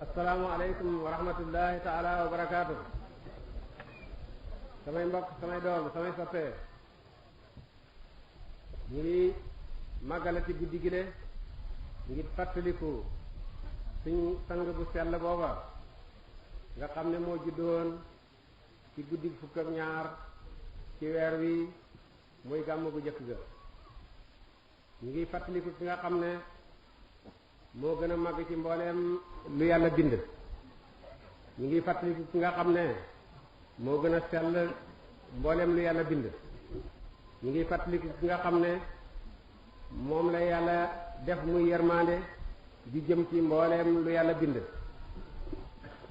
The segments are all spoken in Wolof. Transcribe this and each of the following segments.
asalaamaaleykum wa rahmatullahi taala wa barakaatu. samay mbokk samay doom samay soppee ñu ngi màggale ci guddi gi le ngir fàttaliku suñ sang bu sell booba nga xam ne moo juddoon ci guddi fukk ak ñaar ci weer wi muy gàmm gu jëkk ga. ñu ngi fàttaliku ki nga xam ne moo gën a màgg ci mbooleem lu yàlla bind. ñu ngi fàttaliku ki nga xam ne moo gën a sell mbooleem lu yàlla bind. ñu ngi fàttaliku ki nga xam ne moom la yàlla def muy yermande di jëm ci mbooleem lu yàlla bind.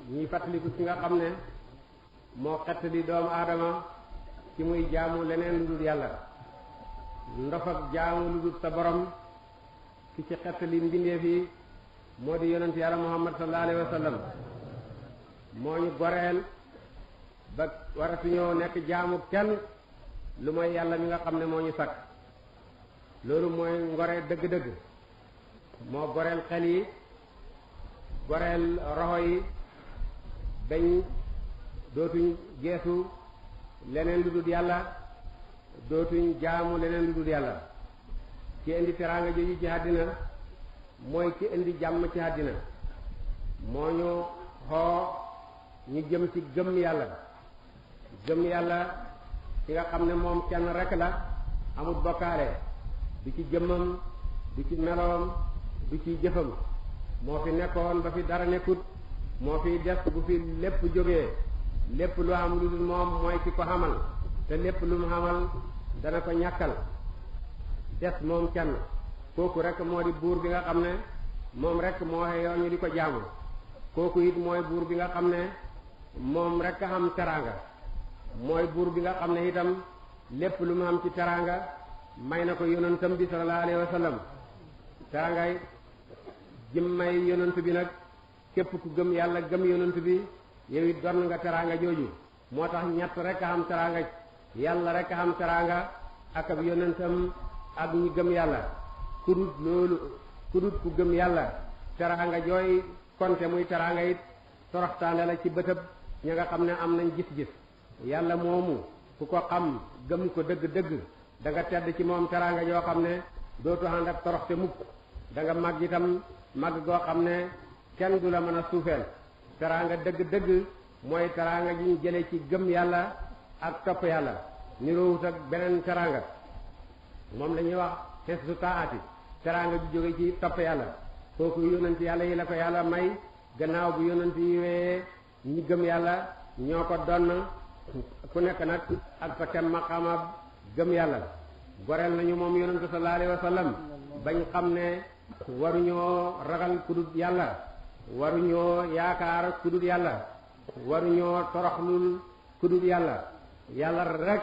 ñu ngi fàttaliku ki nga xam ne moo xettali doomu aadama ci muy jaamu leneen lu dul yàlla. ndof ak jaamu lu dul sa borom ki ci xettali mbindeef yi moo di yonent yàlla muhammad sallallahu alayhi wa sallam. moo ñu goreel ba waratuñoo nekk jaamu kenn lu mooy yàlla mi nga xam ne moo ñu sakk. loolu mooy ngore dëgg-dëgg. moo goreel xel yi goreel roxo yi bañ dootuñ geesu leneen lu dul yàlla, dootuñ jaamu leneen lu dul yàlla. ki indi teraanga jooju ci àddina mooy ki indi jàmm ci àddina. moo ñu xoo ñu jëm ci gëm yàlla. gëm yàlla ki nga xam ne moom kenn rek la, amul bokkaale, du ci jëmmam, du ci meloom, du ci jëfam. moo fi nekkoon ba fi dara nekkut, moo fi des bu fi lépp jógee. lépp lu am lu dul moom mooy ki ko xamal, te lépp lu mu xamal dana ko ñàkkal. des moom kenn kooku rek moo di buur bi nga xam ne moom rek moo xeyoo ñu di ko jaamu. kooku it mooy buur bi nga xam ne moom rek a xam teraanga. mooy buur bi nga xam ne itam lépp lu mu am ci teraanga may na ko yonentam bi sallallahu alayhi wa sallam. teraangay jëm may yonent bi nag képp ku gëm yàlla gëm yonent bi yow it doon nga teraanga jooju. moo tax ñett rek a xam teraanga, yàlla rek a xam teraanga ak ab yonentam ak ñi gëm yàlla. kudut loolu kudut ku gëm yàlla teraanga jooy konte muy teraanga it toroxtaande la ci bëtëb ña nga xam ne am nañ gis-gis. yàlla moomu ku ko xam gëm ko dëgg-dëgg da nga tedd ci moom teraanga joo xam ne dootu ànd ak toroxte mukk. da nga màgg itam màgg goo xam ne kenn du la mën a suufeel. teraanga dëgg-dëgg mooy teraanga ji ñu jële ci gëm yàlla ak topp yàlla. niroowut ak beneen teraanga. moom la ñuy wax xes su taati, teraanga ju jóge ci topp yàlla. kooku yonent yàlla yi la ko yàlla may. gannaaw bu yonent yi wee ñi gëm yàlla ñoo ko donn ku nekk nag ak sa kem maqaama gëm yàlla. goreel nañu moom yonent sallallahu alayhi wa sallam bañ xam ne waruñoo ragal kudut yàlla, waruñoo yaakaar kudut yàlla, waruñoo toroxlul kudut yàlla. yàlla rek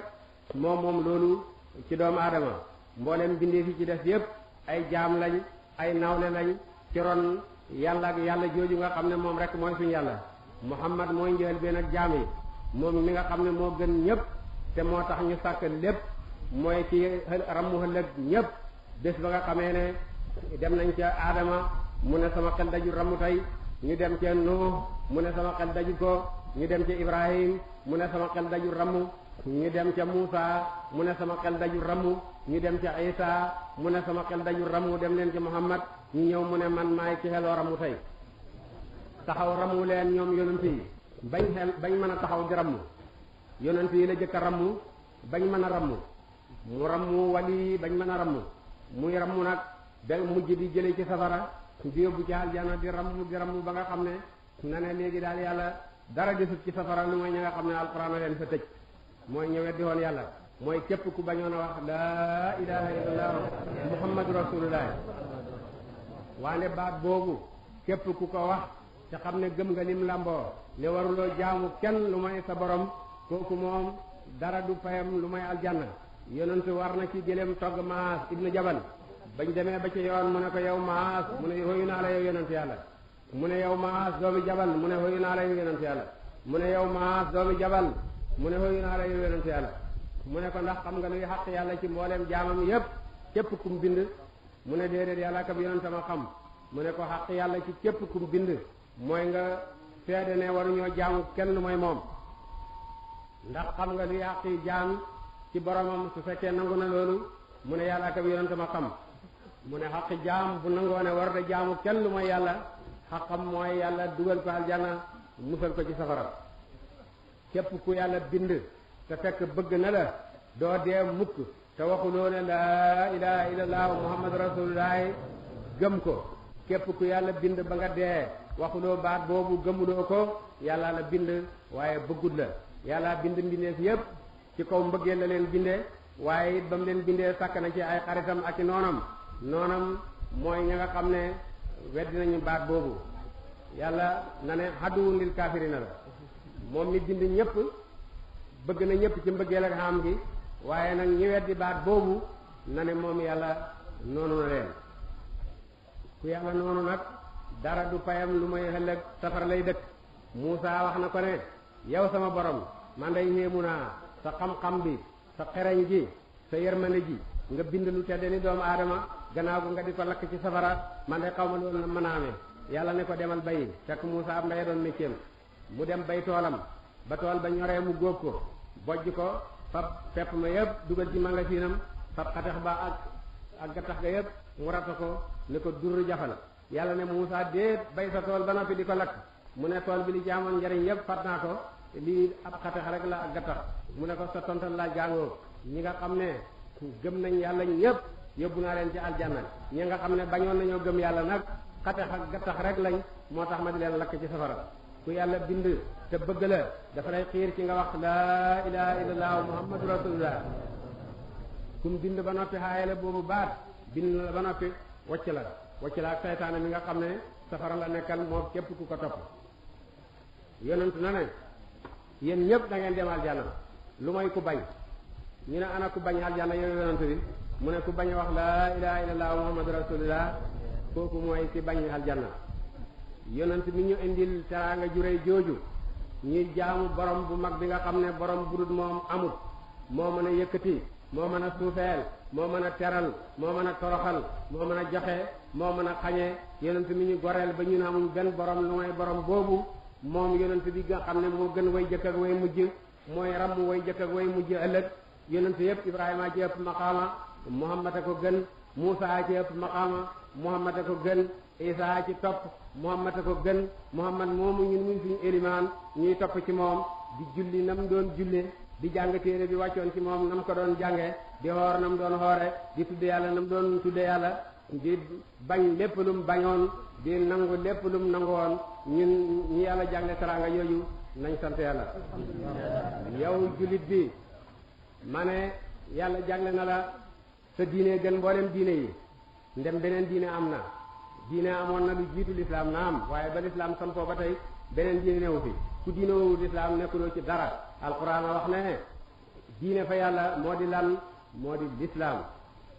moom loolu ci doomu aadama. mboolem bindee fi ci def yépp ay jaam lañ, ay nawle lañ ci ron yàlla ak yàlla jooju nga xam ne moom rek mooy suñu yàlla. muhammad mooy njël benn ak jaam yi. moom mi nga xam ne moo gën ñépp te moo tax ñu sàkk lépp, mooy ci rammu ëllëg ñépp. bés ba nga xamee ne dem nañ ca aadama mu ne sama xel daju rammu tey, ñu dem ca nuux mu ne sama xel daju ko, ñu dem ca ibrahim mu ne sama xel daju rammu, ñu dem ca muusa mu ne sama xel daju rammu, ñu dem ca isa mu ne sama xel daju rammu, dem leen ca muhammad ñu ñëw mu ne man maay ci xeloo rammu tey. taxaw rammu leen ñoom yonent yi bañ mën a taxaw di rammu. yonent yi la jëkk a rammu bañ mën a rammu. mu rammu wali bañ mën a rammu. muy rammu nag ba mujj di jëlee ci safara di yóbbu ci aljana di rammu ba nga xam ne na ne léegi daal yàlla dara desut ci safara lu mooy ña nga xam ne alquran a leen fa tëj. mooy ñëwet di woon yàlla. mooy képp ku bañoon a wax laa ilaha illallah muhammadu rasulullah. waane baat boobu képp ku ko wax te xam ne gëm nga lim lamboo ne waruloo jaamu kenn lu may sa borom, kooku moom dara du fayam lu may aljanna. yonent war na ci gëléem togg Maas ibnu Jabal. bañ demee ba ci yoon mu ne ko yow Maas, mu ne hoyu naa la yow yonent yàlla. mu ne yow Maas doomi Jabal, mu ne hoyu naa la yow yonent yàlla. mu ne yow Maas doomi Jabal, mu ne hoyu naa la yow yonent yàlla. mu ne ko ndax xam nga luy xaq yàlla ci mbooleem jaamam yépp képp kum bind. mu ne déedéet yàlla ak ab yonentam a xam. mu ne ko xaq yàlla ci képp ku bind mooy nga seede ne waruñoo jaamu kenn mooy moom ndax xam nga li xaqi jaam ci boromam su fekkee nangu na loolu mu ne yàlla ak yonent ma xam mu ne xaqi jaam bu nangoo ne war da jaamu kenn lu mooy yàlla xaqam mooy yàlla dugal ko aljanna musal ko ci safara képp ku yàlla bind te fekk bëgg na la doo dee mukk te waxuloo ne laa ilaha illallah muhammad rasulullah gëm ko képp ku yàlla bind ba nga dee waxuloo baat boobu gëmuloo ko yàlla la bind waaye bëggut la yàlla bind mbindeef yépp ci kaw mbëggee la leen bindee waaye it ba mu leen bindee sàkk na ci ay xaritam ak i noonam mooy ña nga xam ne weddi nañu baat boobu yàlla na ne xadduwun lil kaafirina la moom mi bind ñëpp bëgg na ñëpp ci mbëggeel ak xam gi waaye nag ñi weddi baat boobu na ne moom yàlla noonu na leen ku yàlla noonu nag dara du payam lu may ëllëg safara lay dëkk Muusa wax na ko ne yow sama borom man day yéemu naa sa xam-xam bi sa xereñ ji sa yërmande ji nga bind lu tedde ni doomu aadama gannaaw gu nga di ko lakk ci safara man de xaw ma loolu na mën a amee yàlla ne ko demal bayi fekk Muusa am ndaya doon mécceem mu dem bay toolam ba tool ba ñoree mu góob ko bojj ko fab pepp ma yëpp dugal ci magasinam fab xatex ba ak gattax ga yëpp mu rata ko ne ko dur jafal yàlla ne Muusa déet bay sa tool ba noppi di ko lakk mu ne tool bi li ci amoon njariñ yëpp fat naa ko lii ab xatex rek la ak gattax mu ne ko sa tontal laa jàngoo ñi nga xam ne gëm nañ yàlla ñëpp yóbbu naa leen ci aljanna ñi nga xam ne bañoon nañoo gëm yàlla nag xatex ak gattax rek lañ moo tax ma di leen lakk ci safara ku yàlla bind te bëgg la dafa lay xiir ci nga wax laa ilaha illallah muhammadu rasulullah kum bind ba noppi xaayale boobu baat bind la ba noppi wacc la ak saytaane mi nga xam ne safara la nekkal moo képp ku ko topp yonent na ne yéen ñëpp da ngeen dem aljanna lu may ku bañ ñu ne ana ku bañ aljanna yow yonent bi mu ne ku bañ a wax laa ilaha illallah muhammadu rasulullah kooku mooy ci bañ aljanna yonent mi ñu indil teraanga juréy jooju ñuy jaamu borom bu mag bi nga xam ne borom bu dul moom amut moo mën a yëkkati moo mën a suufeel moo mën a teral moo mën a toroxal moo mën a joxe moo mën a xañe yonent mi ñu goreel ba ñu ne amuñ benn borom lu may borom boobu moom yonent bi nga xam ne moo gën way jëkk ak way mujj mooy ramm way jëkk ak way mujj ëllëg yonent yëpp Ibrahima ci ëpp maqaama Muhammad a ko gën Muusa ci ëpp maqaama Muhammad a ko gën Isa ci topp Muhammad a ko gën Muhammad moomu ñun muy suñu élimaan ñuy topp ci moom di julli nam doon julle di jàng téere bi wàccoon ci moom nam ko doon jànge di xoor nam doon xoore di tudde yàlla nam doon tudde yàlla di bañ lépp lum bañoon di nangu lépp lum nangoon ñun ñi yàlla jàngle teraanga yooyu nañ sant yàlla yow jullit bi ma ne yàlla jàngle na la sa diine gën mboolem diine yi ndem beneen diine am na diine amoon na lu jiitu lislaam na am waaye ba lislaam sampoo ba tey beneen diine newu fi ku diine woowu lislaam nekkuloo ci dara alquran a wax ne diine fa yàlla moo di lan moo di lislaam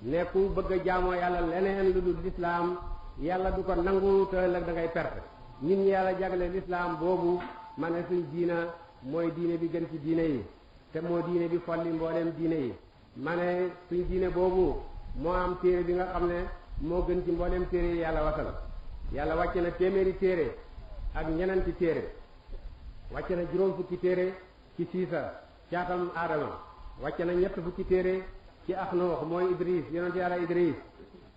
ne ku bëgg a jaamoo yàlla leneen lu dul lislaam yàlla du ko nangu te ëllëg da ngay perte nit ñi yàlla jagle lislaam boobu ma ne suñ diina mooy diine bi gën ci diine yi te moo diine bi folli mbooleem diine yi ma ne suñ diine boobu moo am téere bi nga xam ne moo gën ci mbooleem téere yi yàlla wasal yàlla wàcce na téeméeri téere ak ñenenti téere wàcce na juróom fukki téere ci siisa caatam aadama wàcce na ñett fukki téere ci axnoox mooy idris yonent yàlla idris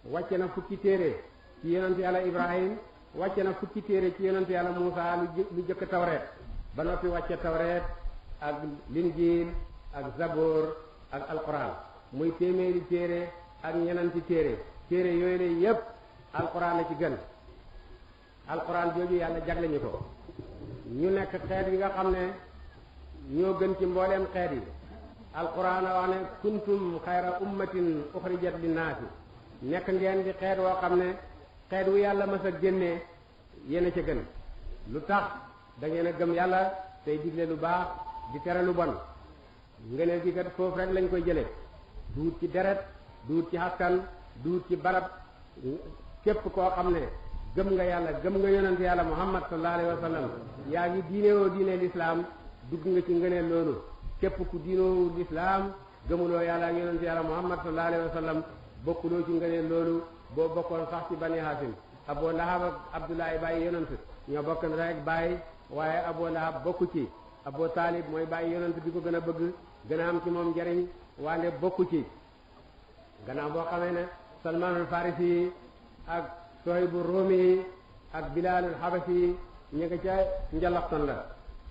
wàcce na fukki téere ci yonent yàlla ibrahim wàcce na fukki téere ci yonent yàlla muusa lu jëkk tawreet ba noppi wàcce tawreet ak linjiil ak zabor ak alquran muy téeméeri téere ak ñenenti téere yooyu la yépp alquran la ci gën alquran jooju yàlla jagle ñu ko ñu nekk xeet yi nga xam ne ñoo gën ci mbooleem xeet yi alquran a wax ne kuntum xayra ummatin uxrijat linnaasi nekk ngeen di xeet woo xam ne xeet wu yàlla mas a génnee yéen a ca gën lu tax da ngeen a gëm yàlla tey digle lu baax di tere lu bon ngëneel gi kat foofu rek lañ koy jële duut ci deret duut ci askan duut ci barab képp koo xam ne gëm nga yàlla gëm nga yonent yàlla muhammad sallallahu alayhi wa sallam yaa ngi diine woo diine lislaam dugg nga ci ngëneel loolu képp ku diinoo lislaam gëmuloo yàlla ak yonent yàlla muhammad sallallahu alayhi wa sallam bokkuloo ci ngëneel loolu boo bokkoon sax ci bani haasim Abu Lahab ak Abdoulaye bàyyi yonent ñoo bokk rek bàyyi waaye Abu Lahab bokku ci Abu Talib mooy bàyyi yonent bi ko gën a bëgg gën a am ci moom njariñ wante bokku ci gannaaw boo xamee ne Salmanul Farisi yi ak Sohaybu Rumi yi ak Bilalul Habasi yi ñu ngi ca njalaxtan la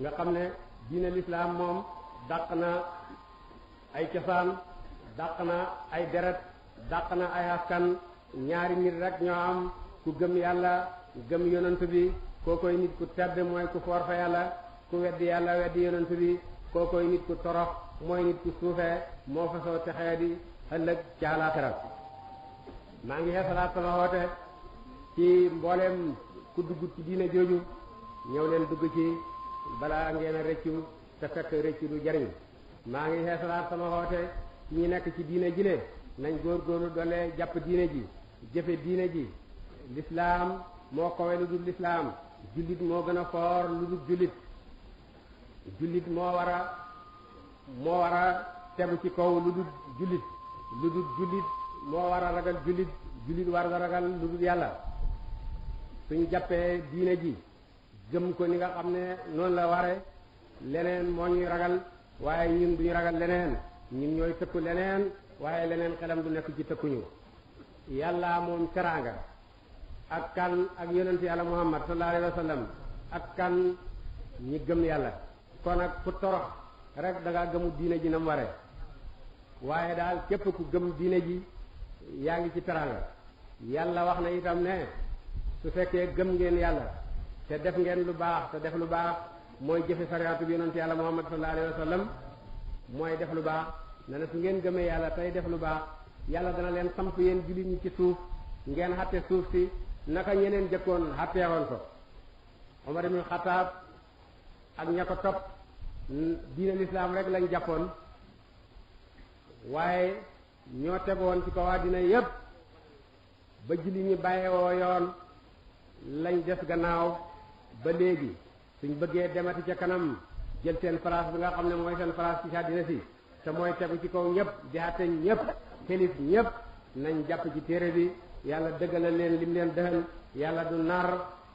nga xam ne diine lislaam moom dàq na ay cosaan dàq na ay deret dàq na ay askan ñaari nit rek ñoo am ku gëm yàlla gëm yonent bi kookoy nit ku tedd mooy ku foor fa yàlla ku weddi yàlla weddi yonent bi kookoy nit ku torox mooy nit ku suufee moo fa soo texee di ëllëg ci àllaaxira maa ngi xeesalaat sama woote ci mbooleem ku dugg ci diine jooju ñëw leen dugg ci balaa ngeen a rëccu te fekk rëccu du jariñ maa ngi xeesalaat sama woote ci ñi nekk ci diine ji le nañ góorgóorlu doole jàpp diine ji jëfe diine ji lislaam moo kowe lu dul lislaam jullit moo gën a foor lu dul jullit jullit moo war a tegu ci kaw lu dul jullit moo war a ragal jullit war a ragal lu dul yàlla suñ jàppee diine ji gëm ko ni nga xam ne noonu la ware leneen moo ñuy ragal waaye ñun duñu ragal leneen ñun ñooy tëkku leneen waaye leneen xelam du nekk ci tëkkuñu yàlla moom teraanga ak kan ak yonent yàlla muhammad sallallahu alayhi wa sallam ak kan ñi gëm yàlla kon ak ku torox rek da ngaa gëmu diine ji na mu ware waaye daal képp ku gëm diine ji yaa ngi ci teraanga yàlla wax na itam ne su fekkee gëm ngeen yàlla te def ngeen lu baax te def lu baax mooy jëfe sariatu bi yonent yàlla muhammad sallallahu alayhi wa sallam mooy def lu baax ne su ngeen gëmee yàlla tey def lu baax yàlla dana leen samp yéen jullit ñi ci suuf ngeen xatte suuf si naka ñeneen jëkkoon xatteewoon ko Omar ibn Xataab ak ña ko topp diine lislaam rek lañ jàppoon waaye ñoo tegoon ci kaw àddina yépp ba jullit ñi bàyyeewoo yoon lañ des gannaaw ba léegi suñ bëggee demati ca kanam jël seen place bi nga xam ne mooy seen place ci àddina si te mooy tegu ci kaw ñëpp di àtte ñëpp xelif ñëpp nañ jàpp ci téere bi yàlla dëggalal leen lim leen dëxal yàlla du nar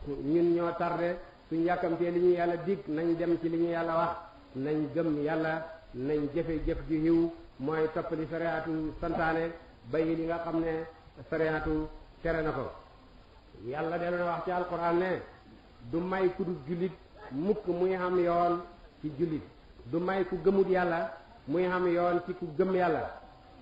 ñun ñoo tardé suñ yàkkamtee li ñu yàlla dig nañ dem ci li ñu yàlla wax nañ gëm yàlla nañ jëfe jëf ju xiw mooy topp li sariatu santaane bàyyi li nga xam ne sariatu tere na ko yàlla dana wax ci alquran ne du may ku du jullit mukk muy xam yoon ci jullit du may ku gëmut yàlla muy xam yoon ci ku gëm yàlla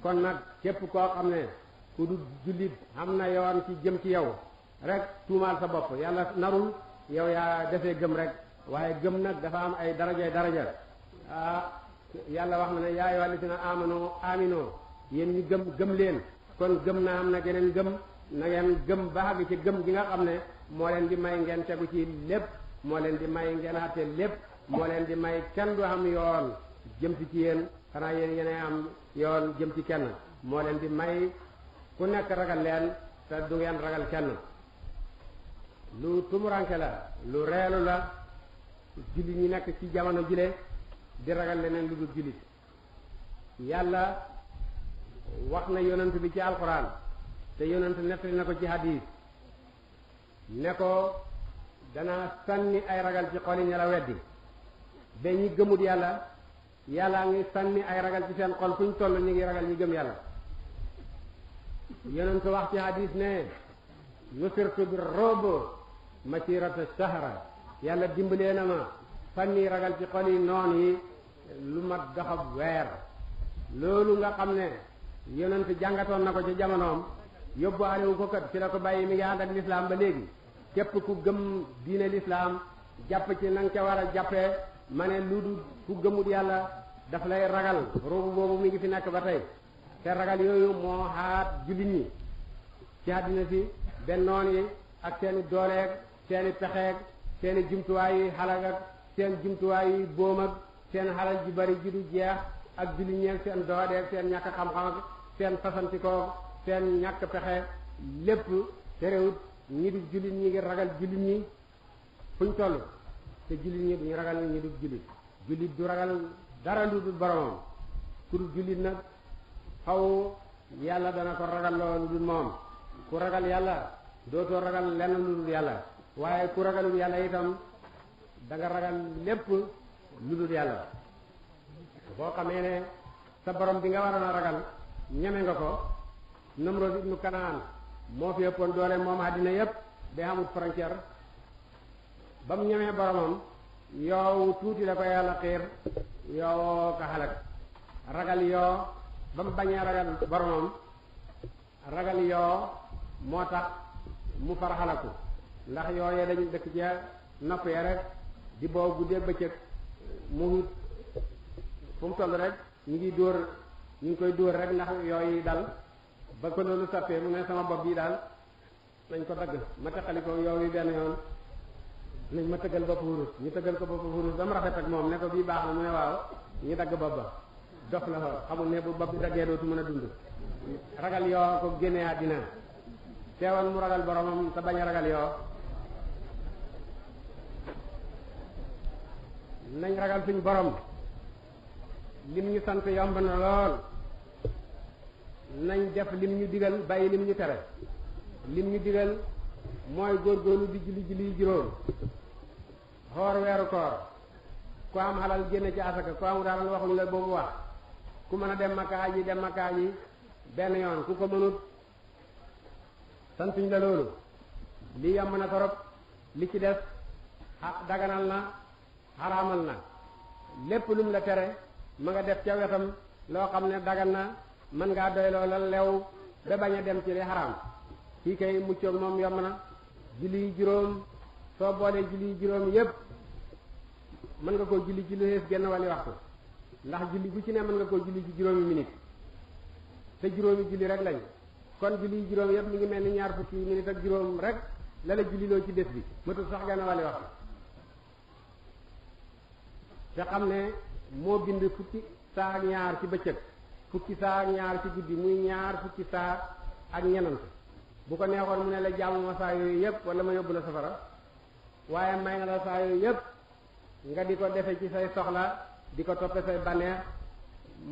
kon nag képp koo xam ne ku du jullit xam na yoon ci jëm ci yow rek tuumaal sa bopp yàlla narul yow yaa defee gëm rek waaye gëm nag dafa am ay daraja yàlla wax na ne yaa ayyuhal lazina aminu yéen ñu gëm leen kon gëm na am na geneen gëm na ngeen gëm ba àgg ci gëm gi nga xam ne moo leen di may ngeen tegu ci lépp moo leen di may ngeen àtte lépp moo leen di may kenn du am yoon jëm ci yéen xanaa yéen am yoon jëm ci kenn moo leen di may ku nekk ragal leen te du ngeen ragal kenn lu tumuranke la lu reelu la jullit ñi nekk ci jamono jile di ragal leneen lu dul jullit yàlla wax na yonent bi ci alquran te yonent nettali na ko ci hadis ne ko danaa sànni ay ragal ci xol yi ña la weddi ba ñi gëmut yàlla ngi sànni ay ragal ci seen xol fu ñu toll ñu ngi ragal ñi gëm yàlla yonent wax ci hadis ne nusirtu bi rob masirata shahra yàlla dimbalee na ma sànni ragal ci xol yi noon yi lu mat doxab weer loolu nga xam ne yonent jàngatoon na ko ci jamonoom yóbbu aalewu ko kat ci la ko bàyyi mi ngi ànd ak lislaam ba léegi képp ku gëm diine lislaam jàpp ci na nga ca war a jàppee ma ne lu du ku gëmut yàlla daf lay ragal roobu boobu mi ngi fi nekk ba tey te ragal yooyu moo xaat jullit ñi ci àddina si benn noon yi ak seeni dooleeg seeni pexeeg seeni jumtuwaay yi xalag ak seen jumtuwaay yi boom ak seen xalal ji bari ji du jeex ak jullit ñi ak seen doodeeg seen ñàkk xam-xam ak seen fasantikoo seen ñàkk pexe lépp terewut ñi du jullit ñi ngi ragal jullit ñi fuñ toll te jullit ñi duñu ragal ñi du jullit du ragal dara lu dul boromam ku dul jullit nag xaw yàlla dana ko ragal loolu dul moom ku ragal yàlla dootoo ragal lenn lu dul yàlla waaye ku ragalul yàlla itam da nga ragal lépp lu dul yàlla boo xamee ne sa borom bi nga waroon a ragal ñeme nga ko. Namrod ibnu Kanaan moo fi ëppoon doole moom àddina yépp ba amut frontière ba mu ñemee boromam yow tuuti la ko yàlla xiir yoo ka xalak ragal yoo ba mu bañee ragal boromam ragal yoo moo tax mu far xalaku ndax yooyee dañu dëkk ca nopp ya rek di boo guddee bëccëg mu fu mu toll rek ñu ngi koy dóor rek ndax yooyu dal ba ko loolu sappee mu ne sama bopp bii daal nañ ko dagg ma teqali ko yow yi benn yoon nañ ma tëggal bopp wurus ñu tëggal ko bopp wurus ba mu rafet ak moom ne ko bii baax na mu ne waaw ñu dagg bopp ba dof la fa xamul ne bu bopp bi daggee dootu mën a dund ragal yoo ko génnee àddina teewoon mu ragal boromam te bañ a ragal yoo nañ ragal suñ borom lim ñu sant yomb na lool nañ def lim ñu digal bàyyi lim ñu tere lim ñu digal mooy góorgóorlu di julli juróom xoor weeru koor ku am xalal génne ci asaka ku amul xalal waxuñ la boobu wax ku mën a dem makka ji dem makka ji benn yoon ku ko mënut santuñ la loolu li yomb na torop li ci des daganal na xaraamal na lépp lum la tere ma nga def ca wetam loo xam ne dagan na mën ngaa doy loola lew ba bañ a dem ci li xaraam kii kay muccoog moom yomb na julli juróom soo boolee julli juróom yépp mën nga koo julli ci lu xees genn wàlli waxtu ndax julli bu ci ne mën nga koo julli ci juróomi minute te juróomi julli rek lañ kon julli juróom yépp mi ngi mel ni ñaar fukki minute ak juróom rek la la julliloo ci bés bi matul sax genn wàlli waxtu te xam ne moo bind fukki saa ak ñaar ci bëccëg fukki saa ak ñaar ci guddi muy ñaar fukki saa ak ñenant bu ko neexoon mu ne la jaamu ma saa yooyu yépp wala ma yóbbu la safara waaye may na la saa yooyu yépp nga di ko defe ci say soxla di ko toppe say baneex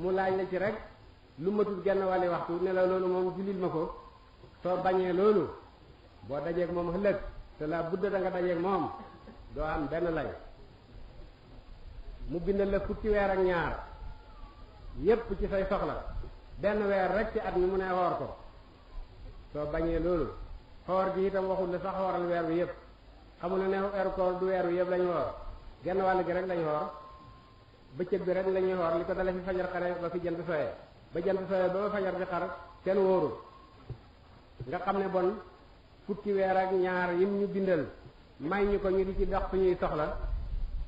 mu laaj la ci rek lu matul genn wàlli waxtu ne la loolu moom jullil ma ko soo bañee loolu boo dajeeg moom ëllëg te la budda da nga dajeeg moom doo am benn lay mu bindal la fukki weer ak ñaar yépp ci say soxla benn weer rek ci at mi mu ne xoor ko soo bañee loolu xoor gi itam waxul la sax xooral weer wi yépp xamul ne weeru koor du weer wi yépp lañu xoor genn wàll gi rek lañu xoor bëccëg bi rek lañuy xoor li ko dale fi fajar xare ba fi jant soye ba jant soye ba fajar bi xar kenn wóoru nga xam ne bon fukki weer ak ñaar yim ñu bindal may ñu ko ñu di ci dox suñuy soxla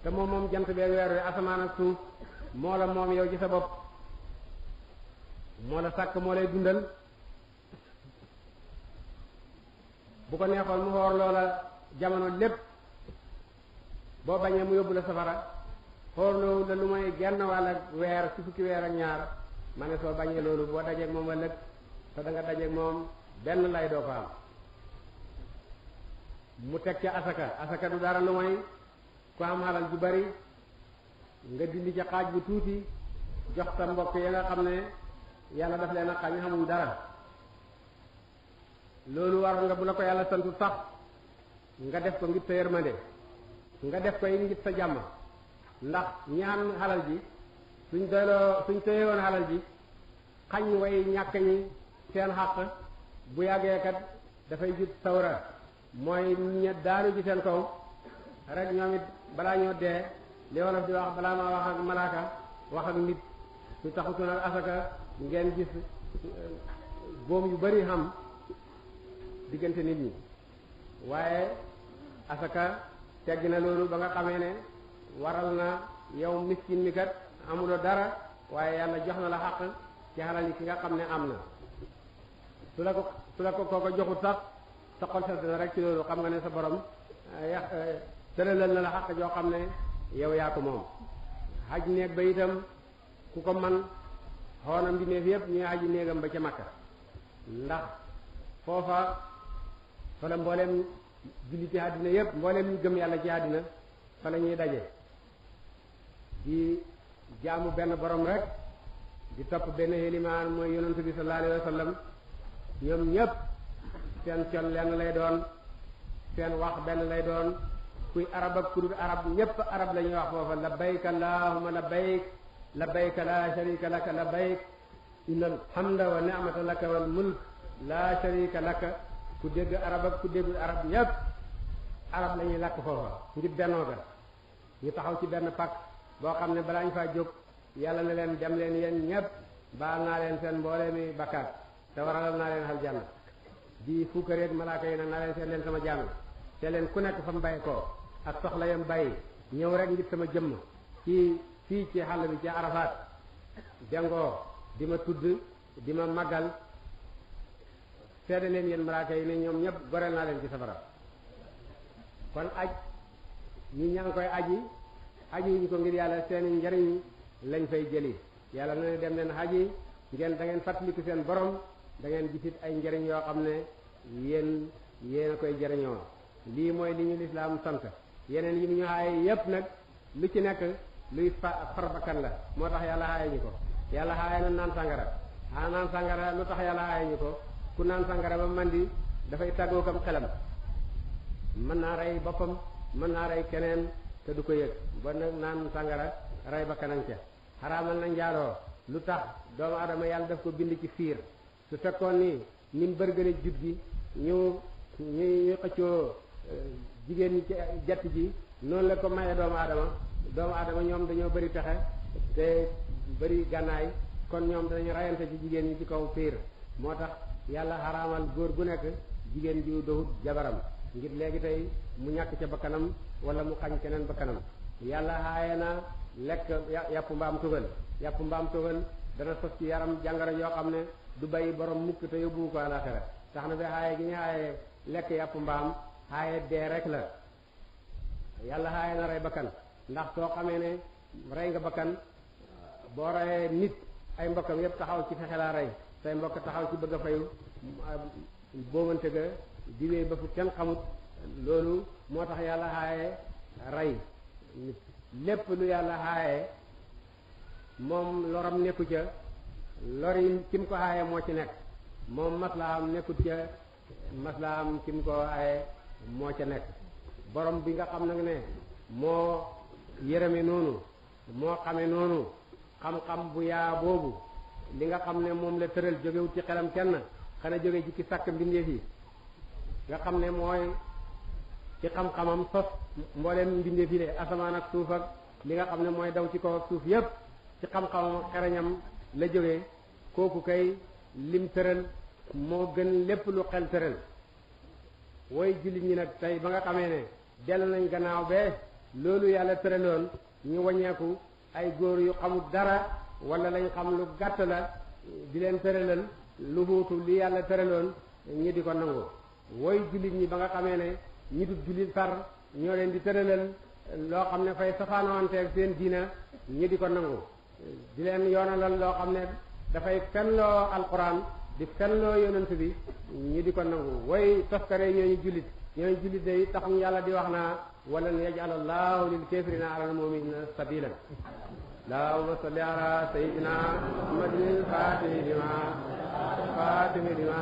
te moom jant beeg weer wi asamaan ak suuf moo la moom yow ci sa bopp moo la sàkk moo lay dundal bu ko neexoon mu xoor loola jamono lépp boo bañee mu yóbbu la safara xoor loolu la lu may genn wàll ak weer ci fukki weer ak ñaar ma ne soo bañee loolu boo dajeeg moom ëllëg te da nga dajeeg moom benn lay doo ko am mu teg ca asaka du dara lu may ku am xalal ju bari nga dindi ca xaaj bu tuuti jox sa mbokk ya nga xam ne yàlla daf leen a xañ xamuñ dara loolu war nga bu la ko yàlla santu sax nga def ko ngir sa yërmande nga def ko yi ngir sa jàmm ndax ñi am xalal ji suñ téyewoon xalal ji xañ way ñàkk ñi seen xàq bu yàggee kat dafay jut sawra mooy daanu ci seen kaw rek ñoom it balaa ñoo dee li wolof di wax balaa maa wax ak malaaka wax ak nit su taxutoon ak asaka ngeen gis góom yu bari xam diggante nit ñi waaye asaka tegg na loolu ba nga xamee ne waral na yow miskin mi kat amuloo dara waaye yàlla jox na la xaq ci xalal yi ki nga xam ne am na su la ko kooko joxut sax sa xol set na rek ci loolu xam nga ne sa borom tëralal na la xaq joo xam ne yow yaa ko moom xaj néeg ba itam ku ko man xoonam bi neef yépp ñuy xaji néegam ba ca Makka ndax foofa fa la mbooleem julliti àddina yépp mbooleem ñu gëm yàlla ci àddina fa la ñuy daje di jaamu benn borom rek di topp benn xelimaan mooy yonent bi sallallahu alayhi wa sallam ñoom ñépp seen col lenn lay doon seen wax benn lay doon kuy arab ak kurut arab ñépp arab la ñuy wax foofa labbayk allahumma labbayk labbayk la sharika laka labbayk innal hamda wa ni'mata laka wal mulk la sharika laka ku dégg arab ak ku déggul arab ñépp arab la ñuy làkk foofa ngir bennoo ga ñu taxaw ci benn pak boo xam ne balaa ñu faa jóg yàlla ne leen dem leen yéen ñépp baal naa leen seen mboolee mi bakkaat te waralal naa leen aljanna di fukkareeg malaaka yi nag naa leen seet leen sama jàmm te leen ku nekk fa mu bàyyi ko ak soxla yam bàyyi ñëw rek ngir sama jëmm ci fii ci xàll bi ci Arafat jangoo di ma tudd di ma màggal seede leen yéen malaaka yi ne ñoom ñëpp goreel naa leen ci safara kon aj ñi ñaa ngi koy aji ñu ko ngir yàlla seeni njariñ lañ fay jëli yàlla na ne dem leen aji ngeen da ngeen fàttaliku seen borom da ngeen gisit ay njariñ yoo xam ne yéen a koy jariñoo lii mooy li ñu lislaam sant yeneen yi ñu xaaye yépp nag lu ci nekk luy far bakkan la moo tax yàlla xaaye ñu ko yàlla xaaye na naan sàngara naan sàngara lu tax yàlla xaaye ñu ko ku naan sàngara ba mandi dafay tàggoo kam xelam mën naa rey boppam mën naa rey keneen te du ko yëg ba nag naan sàngara rey ba kanam ca xaraamal na njaaloo lu tax doomu adama yàlla daf ko bind ci fiir su fekkoon ni mu bërgële jut gi ñu xëccoo jigéen ñi ci jatt ji noonu la ko maye doomu adama ñoom dañoo bëri pexe te bëri gànnaay kon ñoom danañu rayante ci jigéen ñi ci kaw fiir moo tax yàlla xaraamal góor gu nekk jigéen ji doxut jabaram ngir léegi tey mu ñàkk ca bakkanam wala mu xañ keneen bakkanam yàlla xaaye na lekk yàpp mbaam tugal dana sos ci yaram jàngoro yoo xam ne du bàyyi borom mukk te yóbbu ko àlaxira tax na ba xaaye gi ñu xaaye lekk yàpp mbaam xaaye dee rek la yàlla xaaye na rey bakkan ndax soo xamee ne rey nga bakkan boo reyee nit ay mbokkam yépp taxaw ci fexe laa rey say mbokk taxaw ci bëgg a fayu boobante ga diwee ba fu kenn xamut loolu moo tax yàlla xaaye rey lépp lu yàlla xaaye moom loram nekku ca lor yi kim ko xaaye moo ci nekk moom maslaam nekkut ca maslaam kim ko xaaye moo ca nekk borom bi nga xam nag ne moo yërëme noonu moo xame noonu xam-xam bu yaa boobu li nga xam ne moom la tëral jógewut ci xelam kenn xana jóge ci ki sàkk mbindeef yi nga xam ne mooy ci xam-xamam sos mbooleem mbindeef yi de asamaan ak suuf ak li nga xam ne mooy daw ci kaw ak suuf yépp ci xam-xamam xereñam la jógee kooku kay lim tëral moo gën lépp lu xel tëral woy jullit ñi nag tey ba nga xamee ne dellu nañ gannaaw bee loolu yàlla tëraloon ñu waññeeku ay góor yu xamul dara wala lañ xam lu gàtt la di leen tëralal lu huutu li yàlla tëraloon ñi di ko nangu woy jullit ñi ba nga xamee ne ñi du jullit far ñoo leen di tëralal loo xam ne fay safaanoonteeg seen diina ñi di ko nangu di leen yoonalal loo xam ne dafay fenloo alquran di fenloo yonent bi ñi di ko nangu woy toskare ñooñu jullit day taxum yàlla di wax naa walan yaj'al allahu lil kafirina ala al mu'minina sabila allahumma salli ala sayyidina muhammadin fatimi lima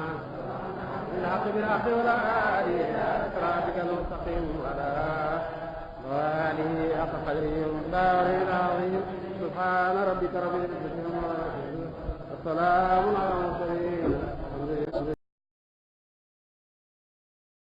الحق بالحق والهادي إلى صراطك المستقيم وعلى آله حق قدره ومقداره العظيم سبحان ربك رب العزة عما يصفون والسلام على المرسلين